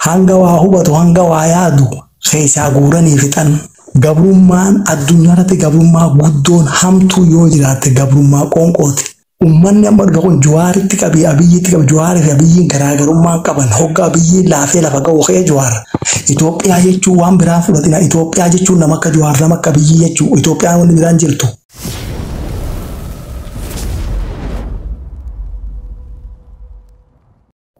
Hanga waa hubatu, hanga waa yaadu keessaa guuranii fixan. Gabrummaan addunyaa irratti gabrummaa guddoon hamtuu yoo jiraatte gabrummaa qoonqooti. Uummanni amma dhufe kun Jawaaritti qabii Abiyyitti qabi. Jawaarii fi Abiyyiin garaagarummaa qaban. Hogga Abiyyiin laafee lafa ga'u ka'ee Jawaar. Itoophiyaa jechuun waan biraan fudhatina. Itoophiyaa jechuun nama akka Jawaar, nama akka Abiyyii jechuudha. Itoophiyaan wanni biraan jirtu.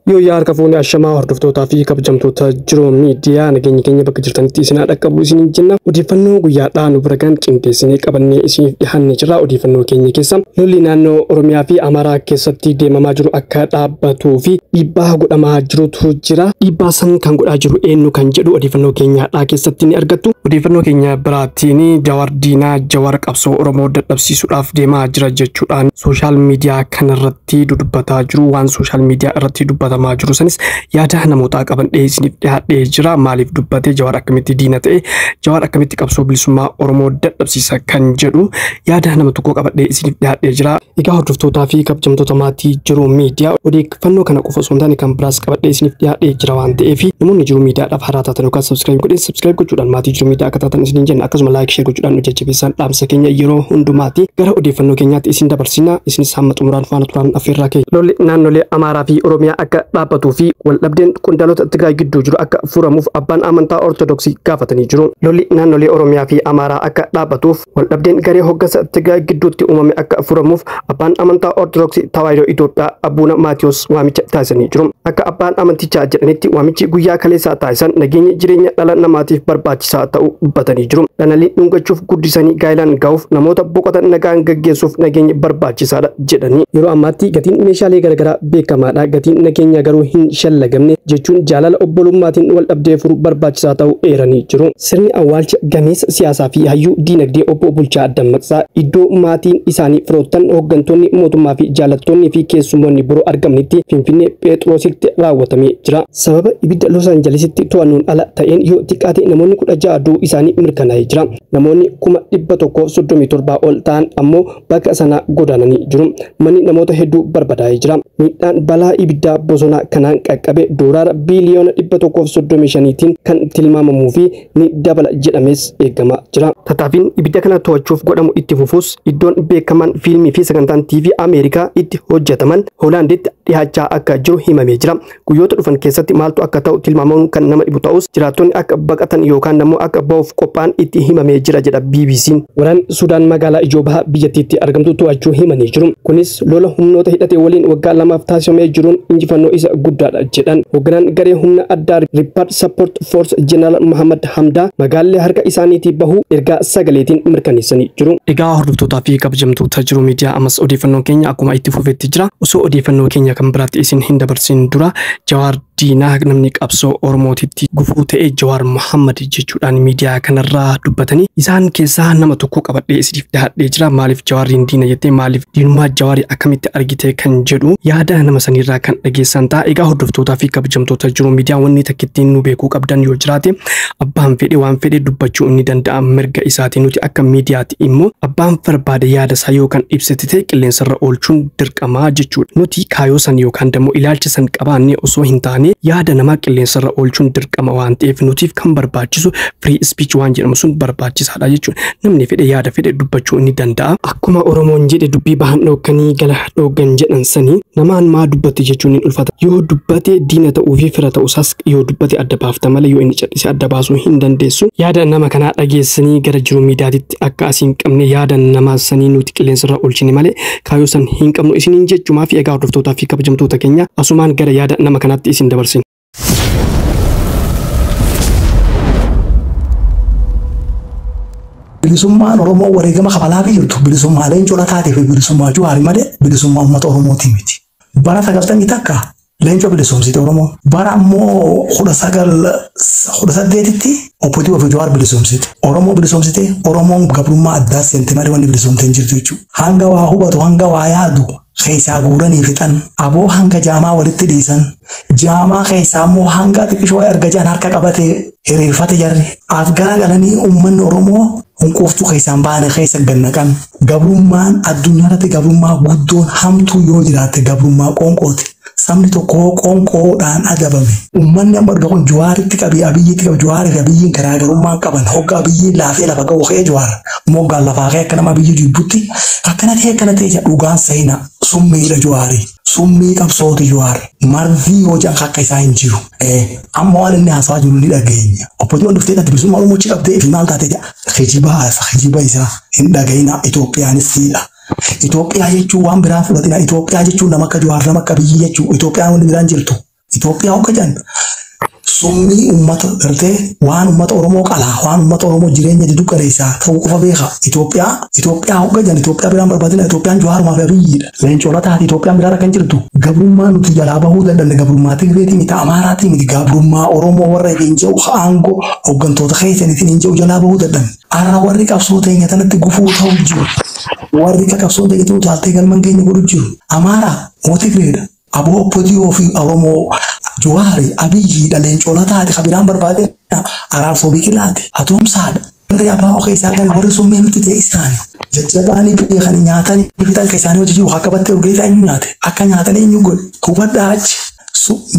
Yoo harka fuunee ashamaa hordoftootaa fi kabajamtoota Jiruu Miidiyaa, nageenya keenya bakka jirtanitti isin dhaqqabu isiniin jenna. Odeeffannoo guyyaadhaa nu bira gan qindeessinee qabannee isiniif dhiyaannee jirra. Odeeffannoo keenya keessa lolli naannoo Oromiyaa fi Amaaraa keessatti deemamaa jiru akka dhaabbatuu fi dhiibbaa godhamaa jirutu jira. Dhiibbaa san kan godhaa jiru eenyu kan jedhu odeeffannoo keenyaadhaa keessatti ni argattu. Odeeffannoo keenya biraatiin Jawaar Diinaa, Jawaar qabsoo Oromoo dadhabsiisuudhaaf deemaa jira jechuudhaan sooshaal miidiyaa kanarratti dudubbataa jiru. Waan sooshaal miidiyaa irratti dubbatamaa jiru sanis yaada namootaa qaban dhiyeessiniif dhiyaadhee jira. Maaliif dubbatee? Jawaar akkamitti diina ta'e? Jawaar akkamitti qabsoo bilisummaa Oromoo dadhabsiisa kan jedhu yaada nama tokko qabadhee isiniif dhiyaadhee jira. Egaa hordoftootaa fi kabajamtoota maatii Jiruu Miidiyaa, odeeffannoo kana qofa osoo hin taane kan biraas qabadhee isiniif dhiyaadhee jira waan ta'eef, namoonni Jiruu Miidiyaadhaaf haaraa taatan yookaan subscribe godhin, subscribe gochuudhaan maatii Jiruu Miidiyaa akka taatan isiniin jenna. Akkasuma like, share gochuudhaan nu jajjabeessan dhaamsa keenya yeroo hundumaati. Gara odeeffannoo keenyaatti isin dabarsina. Isinis hamma xumuraan faana turaan affeerraa keenya. Lolli naannolee Amaaraa fi Oromiyaa akka dhaabbatuu fi waldhabdeen qondaalota Tigraay gidduu jiru akka furamuuf abbaan amantaa Ortodoksii gaafatanii jiru. Lolli naannolee Oromiyaa fi Amaaraa akka dhaabbatuuf, waldhabdeen garee hoggansa Tigraay gidduutti uumame akka furamuuf abbaan amantaa Ortodoksii Tawaahidoo Itoophiyaa Abbuuna Maatiyos waamicha taasisanii jiru. Akka abbaan amantichaa jedhanitti, waamichi guyyaa kaleessaa taasisan nageenya jireenya dhala namaatiif barbaachisaa ta'uu dubbatanii jiru. Dhanalii dhungachuuf, guddisanii gaa'ilaan ga'uuf, namoota boqotan nagaan gaggeessuuf nageenyi barbaachisaadha jedhanii. Yeroo ammaatti gatiin meeshaalee garaagaraa beekamaadha. Gatiin nageenya garuu hin shallagamne jechuun jaalala obbolummaatiin wal dhabdee furuu barbaachisaa ta'uu eeranii jiru. Sirni awwaalcha gameessa siyaasaa fi hayyuu diinagdee obbo Bulchaa Dammaqsaa iddoo maatiin isaanii, firoottan, hooggantoonni mootummaa fi jaalattoonni fi keessummoonni biroo argamanitti Finfinnee Phexrositti raawwatamee jira. Sababa ibidda Los Angelesitti to'annoon ala ta'een yoo xiqqaate namoonni 16 du'uu isaanii mirkanaa'ee jira. Namoonni 137,000 ol ta'an ammoo bakka sana godaananii jiru. Manni namoota hedduu barbadaa'ee jira. Miidhaan balaa ibiddaa bosonaa kanaan qaqqabe doolaara biiliyoona 135tiin kan tilmaamamuu fi ni dabala jedhamees eegamaa jira. Tattaaffiin ibidda kana to'achuuf godhamu itti fufuus, iddoon beekamaan fiilmii fi sagantaan TV Ameerikaa itti hojjetaman Hoolaanditti dhiyaachaa akka jiru himamee jira. Guyyoota dhufan keessatti maaltu akka ta'u tilmaamuun kan nama dhibu ta'us, jiraattonni akka baqatan yookaan immoo akka ba'uuf qophaa'an itti himamee jira jedha BBC'n. Waraanni Sudaan magaalaa ijoo baha biyyattiitti argamtu to'achuu himanii jiru. Kunis lola humnoota hidhatee waliin waggaa 2f taasifamee jiruun injifannoo isa guddaadha jedhan. Hoogganaan garee humna addaa Rapid Support Force Jeneraal Muhammad Hamdaa magaallee harka isaaniitii bahuu ergaa sagaleetiin mirkaneessanii jiru. Egaa hordoftootaa fi kabajamtoota Jiruu Miidiyaa, ammas odeeffannoon keenya akkuma itti fufetti jira. Osoo odeeffannoo keenya kan biraatti isin hin dabarsin dura, Jawaar diinaa, namni qabsoo Oromootitti gufuu ta'e Jawaar Muhammad jechuudhaan miidiyaa kanarraa dubbatanii isaan keessaa nama tokko qabadhee isiniif dhiyaadhee jira. Maaliif Jawaariin diina jettee, maaliif diinummaa Jawaarii akkamitti argite kan jedhu yaada nama sanirraa kan dhageessan ta'a. Egaa hordoftootaa fi kabajamtoota Jiruu Miidiyaa, wanni takkittiin nu beekuu qabdan yoo jiraate, abbaan fedhe waan fedhe dubbachuu inni danda'a, mirga isaati. Nuti akka miidiyaatti immoo abbaan barbaade yaada isaa yoo kan ibsate ta'e qilleensarra oolchuun dirqamaa jechuudha. Nuti kaayoo san yookaan dammoo ilaalcha san qabaanne osoo hin taane, yaada namaa qilleensarra oolchuun dirqama waan ta'eef, nutiif kan barbaachisu free speech waan jedhamu sun barbaachisaadha jechuudha. Namni fedhe yaada fedhe dubbachuu ni danda'a. Akkuma Oromoon jedhe, dubbii bahan dhookkanii gala dhooggan jedhan sanii, namaan maa dubbate jechuun ni ulfata. Yoo dubbate diina ta'uu fi fira ta'uusaas yoo dubbate adda baafta malee, yoo inni cal'ise adda baasuu hin dandeessu. Yaada nama kanaa dhageessanii gara Jiru Miidiyaatitti akka asiin qabne, yaada namaa sanii nuti qilleensarra oolchine malee kaayyoo san hin qabnu isiniin jechumaa fi egaa hordoftootaa fi kabajamtoota keenya, asumaan gara yaada nama kanaatti isin dabarsina. Bilisummaan Oromoo wareegama kafalaa fi jirtu bilisummaa Leencoo Lataatii fi bilisummaa Jawaari malee bilisummaa uummata Oromootii miti. Bara 91 Leencoo bilisoomsite Oromoo. Bara ammoo 1918tti Obbo fi Jawaar bilisoomsite. Oromoo bilisoomsite. Oromoon gabrummaa addaa seente malee wanni bilisoomte hin jirtu jechuudha. Hanga waa hubatu, hanga waa yaadu keessaa guuranii fixan. Aboo hanga jaamaa walitti dhiisan. Jaamaa keessaa immoo hanga xiqqishoo erga jaan harka qabatee hiriirfate jarri. As garagalanii uummanni Oromoo hunquuftuu keessaan baane keessa gannaqan. Gabrummaan addunyaa irratti gabrummaa guddoon hamtuu yoo jiraatte gabrummaa qoonqooti. Sabni tokko qoonqoodhaan adabame. Uummanni amma dhufe kun Jawaaritti qabi, Abiyyitti qabi. Jawaarii fi Abiyyiin garaagarummaa qaban. Hogga Abiyyiin laafee lafa ga'u ka'ee Jawaar. Moggaan lafaa ka'ee akka nama Abiyyi jibbutti akkana ta'e akkana ta'e jedha. Dhugaan seenaa summiidha Jawaarii. Summii qabsooti Jawaar. Marzii yoo jedhan akka isaa hin jiru. Amma waan inni haasawaa jiru ni dhageenya. Obbo Diyoon dhuftee dhatti bilisummaa Oromoo achi qabdee fi maal taatee jedha. Kijiba haasa, kijiba isaa hin dhagayina. Itoophiyaanis siidha. Itoophiyaa jechuun waan biraa fudhatina. Itoophiyaa jechuun nama akka Jawaar, nama akka Abiyyi jechuudha. Itoophiyaan wanni biraan jirtu. Itoophiyaa hogga jedhan summii uummata gartee waan uummata Oromoo qalaa, waan uummata Oromoo jireenya jiddu galeessaa ta'uu qofa beeka. Itoophiyaa hogga jedhan Itoophiyaa biraan barbaadina. Itoophiyaan Jawaarumaa fi Abiyyiidha. Leencoo taate Itoophiyaan biraan akka hin jirtu. Gabrummaa nuti jalaa bahuu dandeenye gabrummaa Tigreetii miti, Amaaraatii miti, gabrummaa Oromoo warra hin jiru aangoo hooggantoota keessaniitiin hin jiru jalaa bahuu dandeenye. Har'a warri qabsoo teenya tanatti gufuu ta'u jiru. Warri qabsoo teenya ta'u taaltee galman keenya godhu jiru. Amaaraa moo Tigreedha? Aboo Obbodiyoo fi Oromoo Jawaari Abiyyiidha. Leencoo taate kan biraan barbaade Araarsoo Biqilaati. Atoomsaadha. Warri abaa'oo keessaa gale warri summii nutti ta'e isaani. Jajjabaanii beekanii nyaatanii fixan keessanii hojii jiru akka battee urgeessaa eenyu nyaate? Akka nyaatan eenyu godhe? Hubadhaa achi.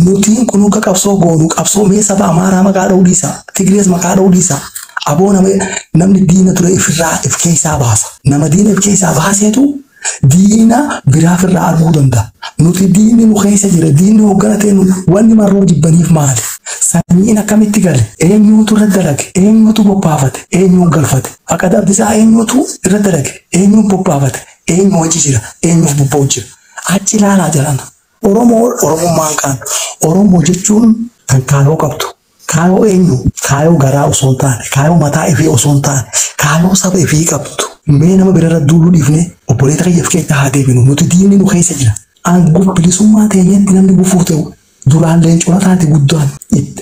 Nutiin kun hogga qabsoo goonu qabsoo mee saba Amaaraa maqaa dha'uu dhiisa. Tigrees maqaa dha'uu dhiisa. Aboo namni diina ture ifirraa if keessaa baasa. Nama diina if keessaa baaseetu diina biraaf irraa arguu danda'a. Nuti diinni nu keessa jira. Diinni hoggana ta'e wanni marroo jibbaniif maali? Sanyiin akkamitti gale? Eenyuutu irra dalage? Eenyuutu bobbaafate? Eenyuun galfate? Faqad Abdiisaa eenyuutu irra dalage? Eenyuun bobbaafate? Eenyu hojii jira? Eenyuuf bobba'u jira? Achi ilaalaa jirana. Oromoo Oromummaan kaan. Oromoo jechuun kan kaayoo qabdu. Kaayoo eenyu? Kaayoo garaa osoo hin taane, kaayoo mataa ifii osoo hin taane, kaayoo saba ifii qabdu. Mee nama birarra duuluu dhiifne obboleetta kiyyaaf keessa haa deebinu. Nuti diinni nu keessa jira. Aangoo bilisummaa teenyatti namni gufuu ta'u duraan leencoo taate guddaan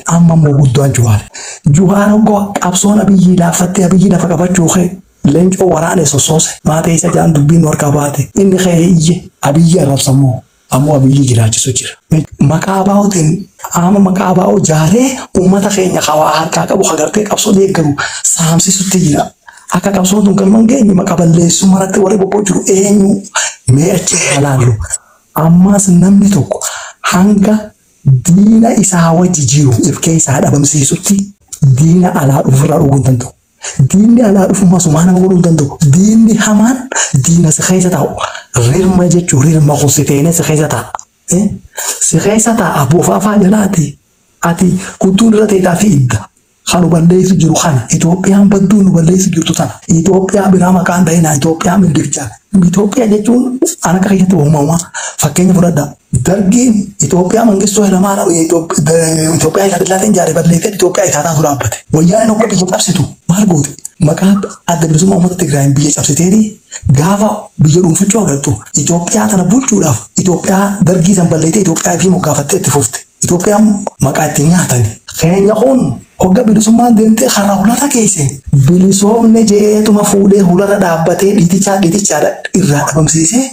amma immoo guddaan Jawaar. Jawaar hoggaa qabsoon Abiyyi laaffattee Abiyyi lafa qabachuu kee leencoo waraane sossoose maatee isa jaan dubbiin nu harkaa baate inni kee iyye Abiyyi arrabsamoo ammoo Abiyyi jiraachisu jira. Maqaa abaa'ootiin amma maqaa abaa'oo jaaree uummata keenya hawaa harkaa qabu hagartee qabsoo deeggaru saamsisutti jira. Akka qabsoon tun galman geenye maqaa balleessuu maratti warri bobba'u jiru eenyu mee achi ilaallu. Ammas namni tokko hanga diina isaa wajji jiru if keessaa dhabamsiisutti diina alaa dhufurraa dhuguu hin danda'u. Diinni alaa dhufu masumaa nama godhuu hin danda'u. Diinni hamaan diina si keessa taa'u. Rirma jechuun rirma kun si teenee si keessa taa'a. Si keessa taa'a bofaafaa jalaati. Ati kuttuun irra teetaa fi idda. Kan nu balleessu jiru kana. Itoophiyaan badduun nu balleessu jirtu tana. Itoophiyaa biraa maqaan ta'inaa Itoophiyaa mindirchaa. Itoophiyaa jechuun an akka keessatti uumamaa fakkeenya fudhadhaa. Dargiin Itoophiyaa Mangistuu Hayilamaariyaam Itoophiyaa Hayilasillaaseen ijaare balleessee Itoophiyaa isaa taatu dhaabbate. Wayyaaneen hogga biyya cabsitu maal goote? Maqaa adda bilisummaa uummata Tigraayin biyya cabsiteeti gaafa biyya dhuunfachuu agartu Itoophiyaa tana bulchuudhaaf Itoophiyaa dargii san balleessee Itoophiyaa fi moggaafattee itti fufte. Itoophiyaan maqaa ittiin nyaatani. Keenya kun hogga bilisummaan deemtee karaa hulata keesse bilisoomne je'eetuma fuudhee hularra dhaabbatee dhiitichaa dhiitichaadha irraa dhabamsiisee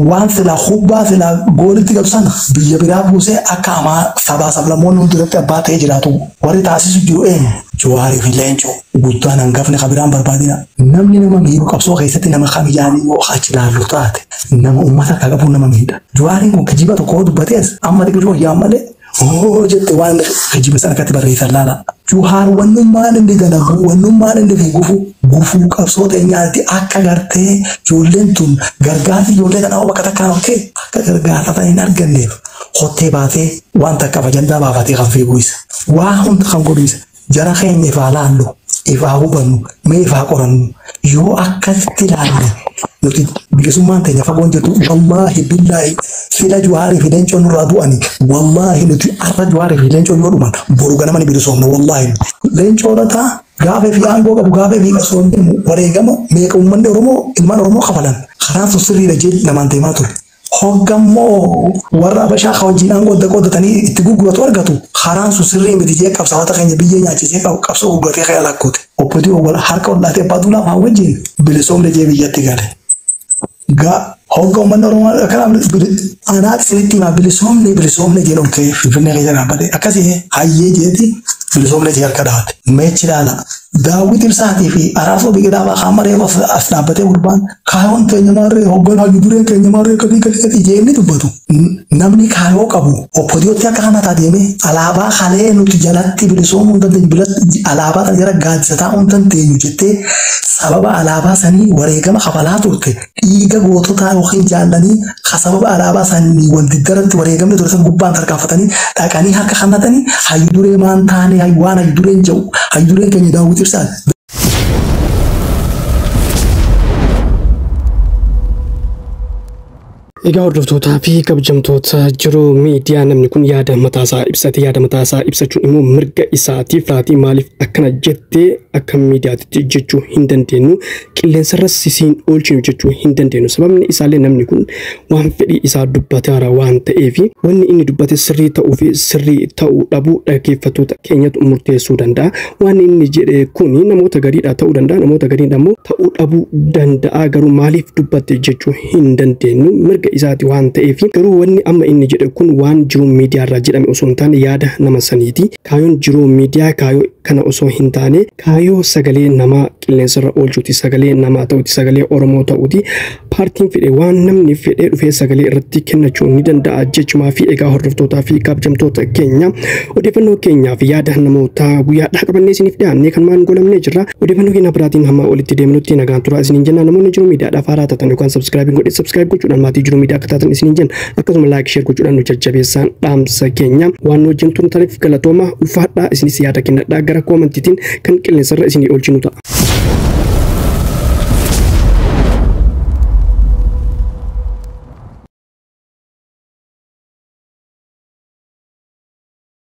waan silaa hubbaa silaa goolitti galu sana biyya biraa buusee akka hamaa sabaa sablammoonni hundirratti abbaa ta'ee jiraatu warri taasisu jiru eenyu? Jawaarii fi Leencoo guddaan hangafni kan biraan barbaadina. Namni nama miidhu qabsoo keessatti nama kamiyyaan yoo achi ilaallu taate nama uummata akka qabu nama miidha. Jawaariin kun kijiba tokko dubbatees amma xiqqoo wayyaa malee hoo jette waan kijiba sana akkatti barreessan laala. Jawaar wannummaan inni dalagu wannummaan inni fi gufu gufuu qabsoo teenyaatti akka gartee ijoolleen tun gargaarsi ijoollee tanaa bakka takkaan hokkee akka gargaarsa tan hin arganneef hottee baatee waan takka ajandaa baafatee kan fiigu isa. Waa hunda kan godhu isa. Jara keenya ifaa laallu, ifaa hubannu, mee ifaa qorannu yoo akkasitti ilaalle nuti bilisummaan teenya fagoon jirtu wallaahi billaahi sila Jawaarii fi Leencoon nurraa du'ani wallaahi nuti har'a Jawaarii fi Leencoon yoo dhuman boru ganama ni bilisoomna wallaahi. Leencoo lataa gaafa fi aangoo qabu gaafa fi qabsoon wareegama meeqa uummanni Oromoo ilmaan Oromoo kafalan karaan sun sirriidha jee namaan deemaa ture. Hoggammoo warra Abashaa ka wajjin aangoo adda qooddatanii itti gurguratu argatu karaan sun sirrii miti jee qabsaa'ota keenya biyyee nyaachisee qabsoo gurguratee ka'ee lakkote. Obbo Diyoo wal harka wallaatee abbaa duulaa fa'aa wajjin bilisoomne jee biyyatti gale. Gaa hogga uummanni Oromoo kanaaf anaaf isinitti himaa bilisoomne bilisoomne jee ol ka'ee Finfinnee keessa dhaabbate akkasii hayyee jeeti Bilisoomne si harka dhaate. Meechi ilaala. Daawwit Ibsaatii fi Araarsoo Biqilaa fa'aa kan maree as dhaabbatee gurbaan kaayoon keenya maarree hoogganaa dureen keenya maarree kadii kadii kadii jeenni dubbatu. Namni kaayoo qabu oppodiyootti akka kana deemee alaabaa kalee nuti jalatti bilisoomuu hin dandeenyu bilatti alaabaa kana jala gaaddisa taa'uu hin dandeenyu jettee sababa alaabaa sanii wareegama kafalaa turte dhiiga goototaa yookiin jaallanii sababa alaabaa sanii wal diddaratti wareegamni ture san gubbaan tarkaanfatanii dhaqanii harka kannatanii hayyu duree maan taane waan hayyu dureen jedhu hayyu dureen keenya Daawwit Ibsaati. Egaa hordoftootaa fi kabajamtoota Jiruu Miidiyaa, namni kun yaada mataasaa ibsate. Yaada mataasaa ibsachuun immoo mirga isaatiif raatii. Maaliif akkana jettee akka miidiyaatti jechuu hin dandeenyu, qilleensarra sisiin oolchinu jechuu hin dandeenyu. Sababni isaallee namni kun waan fedhii isaa dubbateera waan ta'eef, wanni inni dubbate sirrii ta'uu fi sirrii ta'uu dhabuu dhaggeeffattoota keenyatu murteessuu danda'a. Waan inni jedhe kun namoota gariidha ta'uu danda'a, namoota gariidha immoo ta'uu dhabuu danda'a. Garuu maaliif dubbatte jechuu hin dandeenyu, mirga isaati waan ta'eef. Garuu wanni amma inni jedhe kun waan Jiruu Miidiyaa irraa jedhame osoo hin taane yaada nama saniiti. Kaayoon Jiruu Miidiyaa kaayoo kana osoo hin taane kaayoo sagalee namaa qilleensarra oolchuuti, sagalee namaa ta'uti, sagalee Oromoo ta'uti. Paartiin fedhe, waan namni fedhee dhufee sagalee irratti kennachuu ni danda'a jechumaa fi. Egaa hordoftootaa fi kabajamtoota keenya, odeeffannoo keenyaa fi yaada namootaa guyyaadhaa qabannee isiniif dhiyaannee kan maan golamnee jirra. Odeeffannoo keenya biraatiin hamma walitti deemnutti nagaan turaa isiniin jenna. Namoonni Jiruu Miidiyaadhaaf haaraa taatan yookaan subscribe godhe, subscribe gochuudhaan maatii Jiruu Miidiyaa akka taatan isiniin jenna. Akkasuma like, share gochuudhaan nu jajjabeessaan dhaamsa keenya. Waan nu wajjin turtaniif galatooma, ulfaadhaa. Isinis yaada kennadhaa gara commentiitiin, kan qilleensarra isinii oolchinu ta'a.